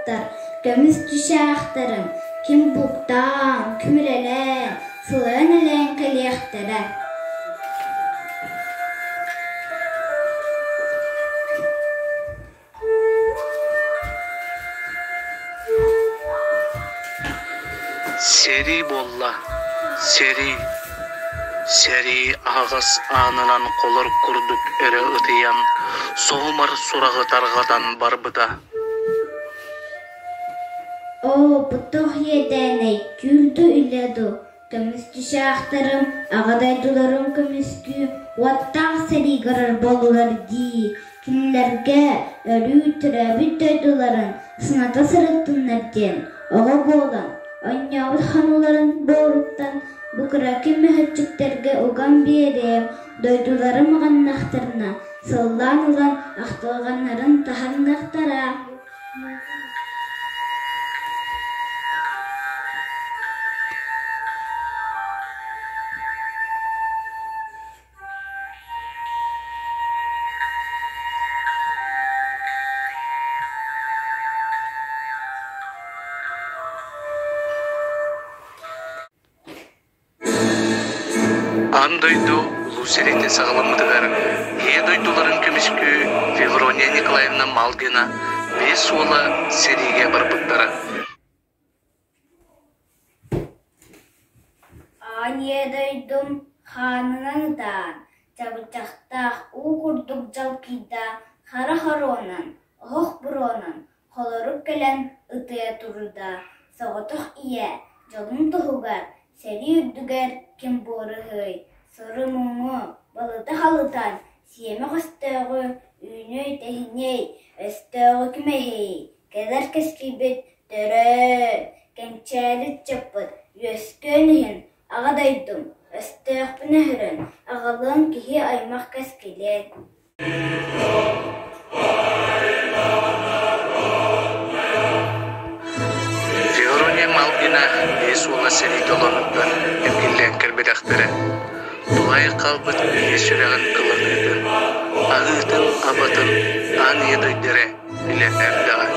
уолаттар көмүс чычаахтарын ким бултаан, ким үлэлээн, сылайан-элэйэн кэлиэхтэрэ. Сэрии буолла, сэрии, сэрии аһаҕас аанынан холор курдук өрө ытыйан, соһумар сураҕы тарҕатан барбыта. Оо, бу туох иэдээнэй, түүл дуу, үлэ дуу, көмүс чычаахтарым, аҕа дойдуларын көмүскүү, уоттаах сэрии көрөр буоллулар дии, Кинилэргэ өрүү төрөөбүт дойдуларын саната сырыттыннар диэн оҕо буолан, оонньообут хонууларын буоруттан бу кыракый мөһөөччүктэргэ уган биэриэм, дойдуларым аҕыннахтарына сыллаан ылан ахтылҕаннарын таһыннахтара. Аан дойду Улуу сэриитин саҕаламмытыгар Ийэ дойдуларын көмүскүү Феврония Николаевна Малгина биэс уола сэриигэ барбыттара. Аан ийэ дойдум хаанынан ытаан, чабычахтаах уу курдук дьалкыйда хара хоруонан, оһох буруонан холорук кэлэн ытыйа турда. Соҕотох ийэ дьолун туһугар сэрии үрдүгэр ким буоруһуй, сору-муҥу балыта халытан сиэмэх өстөөҕү үүнүөй-тэһиниэй, өстөөҕү кимэһий, кэлэр кэскилбит Төрөө, кэнчээри ыччаппыт үөскүөн иһин Аҕа дойдум, өстөөхпүн өһөрөн, аҕалыам киһи аймах кэскилин. Феврония Малгина биэс уола сэрии толонуттан эргиллэн кэлбэтэхтэрэ. Тулаайах хаалбыт ийэ сүрэҕин кыланыытын, аһыытын-абатын аан ийэ дойду эрэ билэн эрдэҕэ.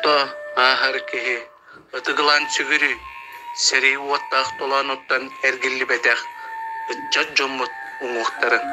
Тохтоо, ааһар киһи, ытыгылаан сүгүрүй, сэрии уоттаах толоонуттан эргиллибэтэх ыччат дьоммут уҥуохтарын.